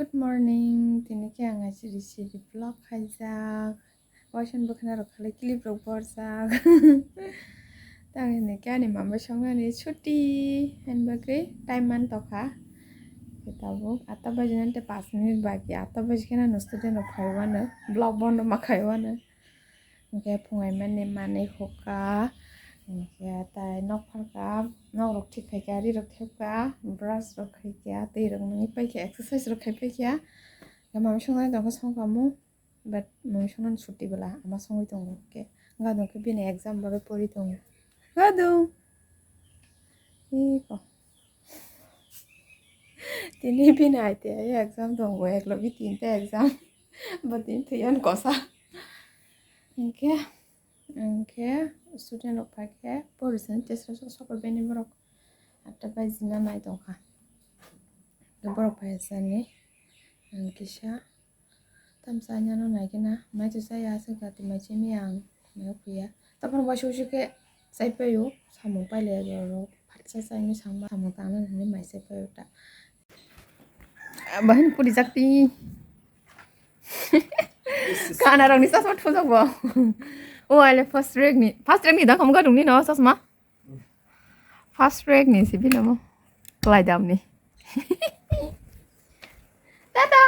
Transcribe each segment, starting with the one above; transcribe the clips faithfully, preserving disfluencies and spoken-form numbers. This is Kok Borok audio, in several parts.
Good morning, tini khe ang achi risi vlog khaijak. Waisang bwkhana rok khalai clip rok borjak. Tang hini khe ani mama songnani chuti, ani bagwi time man tokha. Tabuk atta baji nante pas minute baki, atta baji kheno student rok phaiwano, vlog bondo ma khaiwano. Hwnkhe phungai mani manwi hukha, hwnkhe tai nok phalka, nok rok thik khaikha, ri rok thepkha, brush rok khaikha, twi rok nungwi paikha, exercise rok khai paikha. Hwnkhe mami songnai tongkha songkamu, but mami songnani chuti bwla ama songwi tongo, hwnkhe gadung khe bini exam bagwi pori tongo. Gadung! Iko. Tini bini I T I exam tongo, eklogi tinta exam. Bo tini thwiyan kosa. Hwnkhe, hwnkhe student rok phaikhe porisin tesra sok sok bini borok atta baji na nai tongkha. Borok phaisani ang kisa tamsa nano naikhe na mai to chaya aswk kati mai chini ang mai phuya. Tapor waisa waisa khe chai paio samung pailai oro phatsa chaini samung tangnani hinwi mai chai paio ta. Bahan puri jakti. Kana rok ni chasma thujak bo. O ale first rank ni, first rank ni da kamu gadung ni no chasma. First rank ni si bino mo. Klai dam ni. Tata.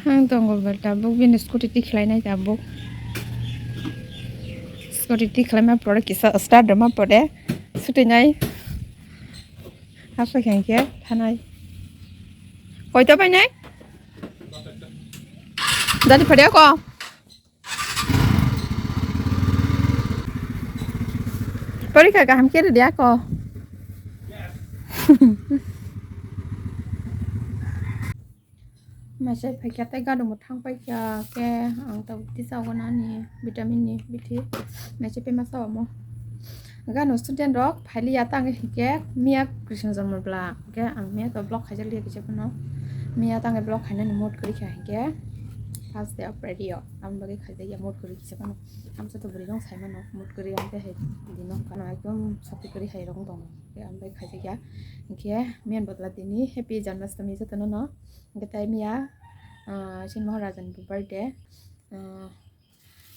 Thang tongo ba tabuk bini scooty tikhlai nai tabuk. Scooty tikhlai ma pore kisa start ma pore. Scooty nai. Hapsa khe hwnkhe thanai. Koito painai? Dadi phadia ko? Porikha kaham khe rwdi ako. Masa phaikha tei gadongo thang paikha khe ang tabuk tisa o nani vitamin ni bithi masa pema sao omo. Gano student rok phailiya tang hinkhe miya Krishna jormo bwla hinkhe ang miya to vlog khaijak liya kisa phano miya tang vlog khainani mood kwrwi kha hinkhe first day of radio aboni bagwi khaijak ya mood kwrwi kisa phano amsa to bwrwi rong saimano mood kwrwi ang tei hai di nokha no ekdom sokti kwrwi hai rong tongo. Khe ang bai khaijak ya. Hinkhe miyan bodla tini happy Janmashtami jotono no. Hinkhe tai miya, ah, Shin Maharaja ni birthday. Ah,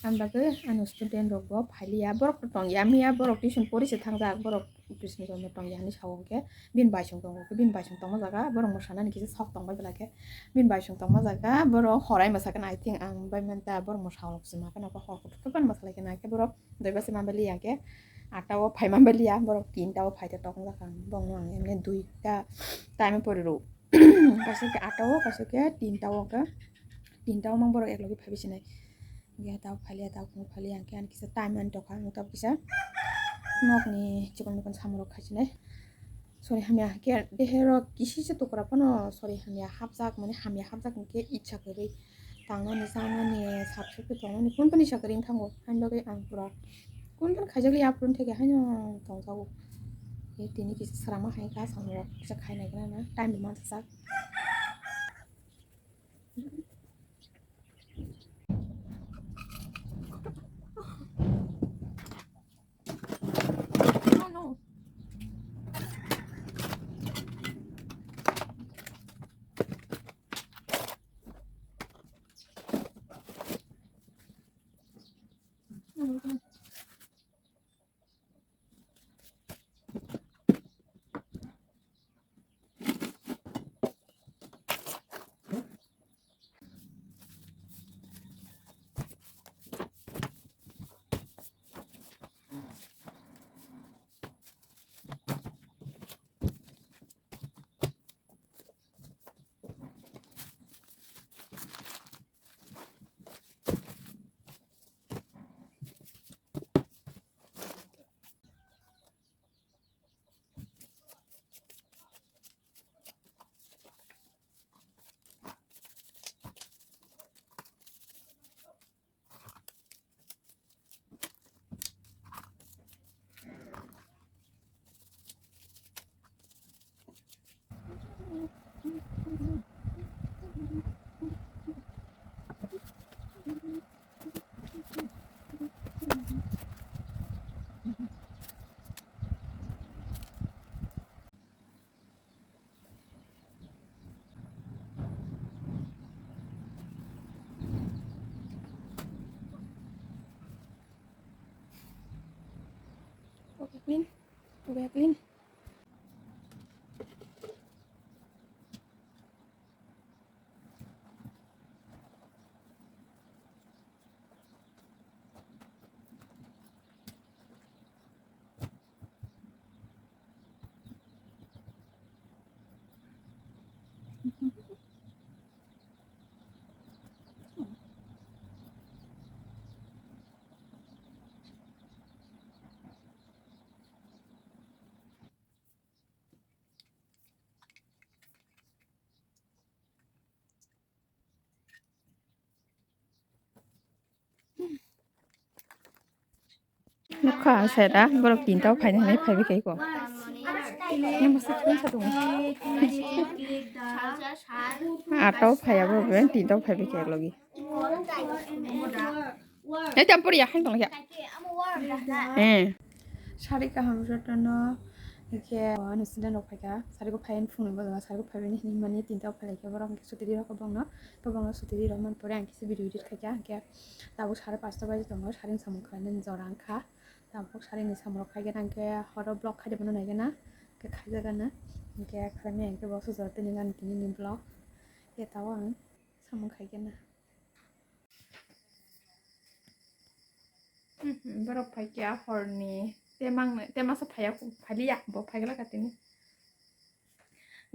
ang bagwi ani student rok bo phailiya. Borok to tongya miya, borok tuition pori se thangjak, borok tuition room o tongya hinwi sao hinkhe bini baisong tongo. Bini baisong tongma jaga borok mwsanani kisa sok tongbai bwla khe bini baisong tongma jaga borok horai mwsakhe I think ang bai manta borok mwsa rok se ma kheno hor kuthuk khe ban mwsalai khe na khe borok. Doi basi ma bali yang khe atta o phai ma bali ya borok tinta o phai ta tong jak ang bong no ang emne duita time pori ru kaisa khe atta o kaisa khe tinta o khe tinta o mang borok eklogi phai bisinai ya tao phai liya tao phai liya ang khe ani kisa time ani tokha ang tao kisa nok ni chikon mikon samung rok khai sinai. Sori hamya khe dehe rok kisi se tukra phano sori hamya hapjak mane hamya hapjak hinkhe itsa kwrwi tangnani chanani sat sukhe tongnani kun kun itsa kwrwi wngthango ani bagwi ang pura kun kun khaijak liya aphuru theke haino tongjago. Tei tini kisa swrangma hai kha samung rok kisa khainai gana na time bo manchajak. Clean. Tuga clean. Nokha sera borok tinta o phaina hinwi phaibai khe ko. Yang masa phone sa tongo. Ato phaiya borok tinta o phaibai khe logi. Nai tam pori ya, hang tong ya. Eh. Sari kaham jotono, hingke, o, ano sida nok phaikha, sari ko phaiyan phunukgo, sari ko phaibaini hinwi mani tinta o phailaikha borok, hingke sotiri rok bongno, bongno sotiri rok man pore ang kisa video edit khaikha, hingke tabuk sare pasta baji tongo, sari ni samung khlainani jora wngkha, tabuk sari ni samung rok khaikhe, hingke horo vlog khaide bono naikhe na, hingke khaijagana, hingke khlaimani hingke bo sujaro tini gani tini ni vlog, hingke tabuk ang samung khaikhe na. Mhm, borok phaikha horni temang, temasa phaiya, phaliya, bo phaiglaka tini.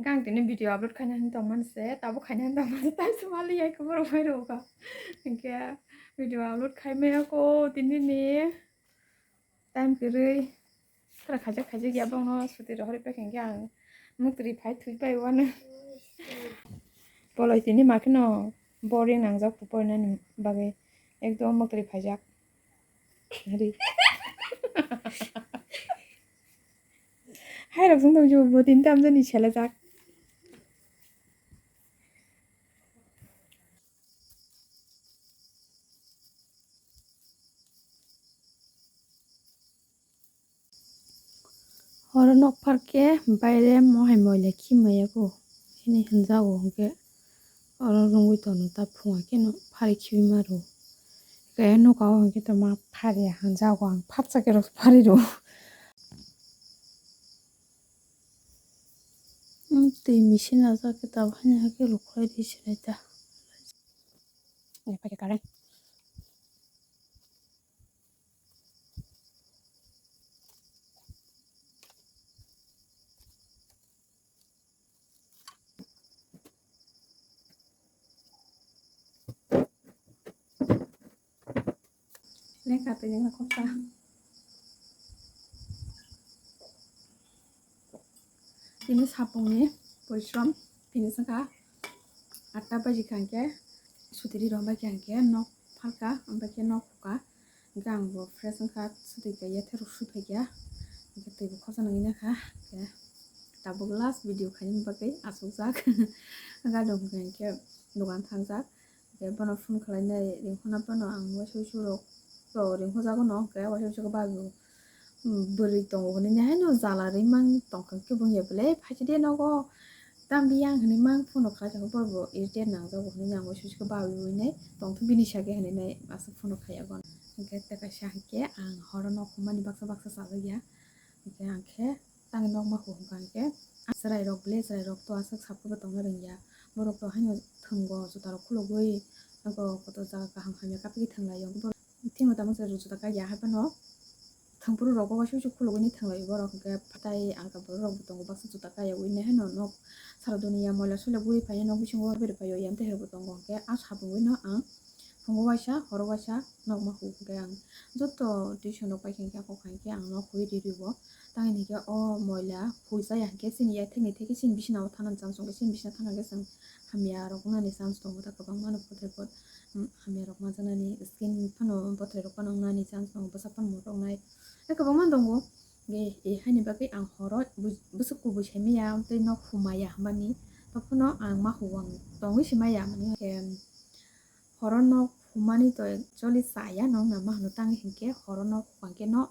Gang tini video upload khaina hinwi tongmani se, tabuk khaina hinwi tongmani se, tai se maliya khe borok phai rwkha. Hinkhe video upload khai maya ko tini ni time kwrwi. Tra khaijak khaijak ya bongno suti rohorwi pekeng khe ang muktri phai thwi pai wano. Poloi tini ma kheno boring nangjak porinani bagwi ekdom muktri phaijak. Ari. Hai rok jong tong ju bo tini tamjani selajak. Horo nok pharkhe baire mohai moila khimaya bo hini hinjago, hwnkhe oro rwngwi tono ta phunga kheno phari khibi maro. Khe noka o hwnkhe tongma phari hinjago, ang phatsa khe rw phari rw. Twi machine rwjak khe tabuk haino hakhe rwkhlai di se lai ta. Ai, paikha current. Lengkha twi lengkha khoksa. Tini sapungni porishrom finish wngkha. Atta baji kha hwnkhe sutiri rok bai kha hwnkhe nok phalkha, ambai khe nok hukha. Hwnkhe ang bo fresh wngkha, sutwi kaiya tei rok sui phaikha. Hwnkhe twi bo khorsa nangwi nakha. Hwnkhe tabuk last video khainani bagwi achukjak. Gadok hwnkhe dogan thangjak. Hwnkhe bono phone khlainai ringkhorna phano ang waisa waisa rok to ringkhorjago no, hwnkhe waisa waisa khe bagwi bwrwi tongo hwnwi haino jala rwi mang tongkha khe bungya belai phaiside nogo. Tam biyang hwnwi mang phone khlai tongkha borok bo irritate nangjago hwnwi ang waisa waisa khe bagwi uinai tongtho bini sake hwnwi nai aswk phone khaiya bono. Hwnkhe tei kaisa hwnkhe ang horo nok humani baksa baksa chajakya. Hwnkhe ang khe tangwi nok ma hum hwnkha hwnkhe chwrairok belai chwrairok to aswk saphuru tongna rwngya. Borok to haino thwngo jutarok khulugwi nogo kotor jaga kaham hamya kaphi thwnglaio. Thwngno tamo chwrairok juta kaiya haiphano thwngphuru rogo waisa waisa khulugwini thwnglaio borok hwnkhe. Tei alka borok rokbo tongo baksa juta kaiya uinai haino nok sara duniya moila soilok guri phainai nok bisingo berwi phaio, yang tei herbo tongo hwnkhe a sapungwino ang phungo waisa horo waisa nok ma hum hwnkhe ang joto tuition rok pai khe hwnkhe kok hai khe ang nok hui ri rio. Tamoni hwnkhe o moila huijaya hwnkhe chini yathekni theke chini bisinao thanani chance tongo, chini bisina thana hwnkhe chwng hamya rok wngnani chance tongo ta kwbangma no pothai pot hamya rok manjaknani skin phano bothai rok phano wngnani chance tongo, bwsak phano motoknai tei kwbangma tongo. Hwnkhe e haini bagwi ang horo bwswk kubui sai maya tei nok humaya hwnmani tongphano ang ma huwang tongwi se maya hwnwi hwnkhe. Horo nok humani to actually chaya no wngna ma hwno, tang hinkhe horo nok hwnkhe no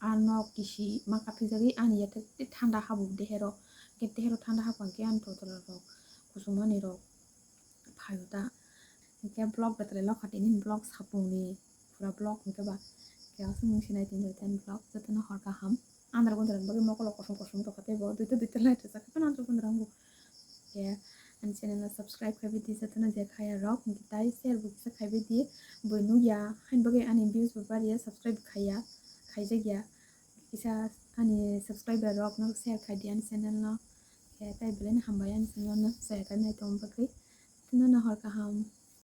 a nok kisi ma kaphijagwi ani yathek tei thanda habo dehero, hwnkhe dehero thanda habo hwnkhe ani totla rok kuchukmani rok phaio ta. Hwnkhe vlog betalai lokha tini vlog sapungni pura vlog hwnkhe ba khe aswk mung sinai tini tei vlog jotono hor kaham. Andra gundra bagwi mokolo kosom kosom tongkha tei bo duita duita light rwjak khe phano andra gundra wngo. Khe ani channel no subscribe khaibai di, jotono je khaya rok, hwnkhe tai share bo kisa khaibai di. Bo nukya, haini bagwi ani views bo barya, subscribe khaiya, khaijakya. Kisa ani subscriber rok no share khai di ani channel no. Khe tai belai no hambai ani channel no chaya khai nai tongma bagwi. Jotono no hor kaham.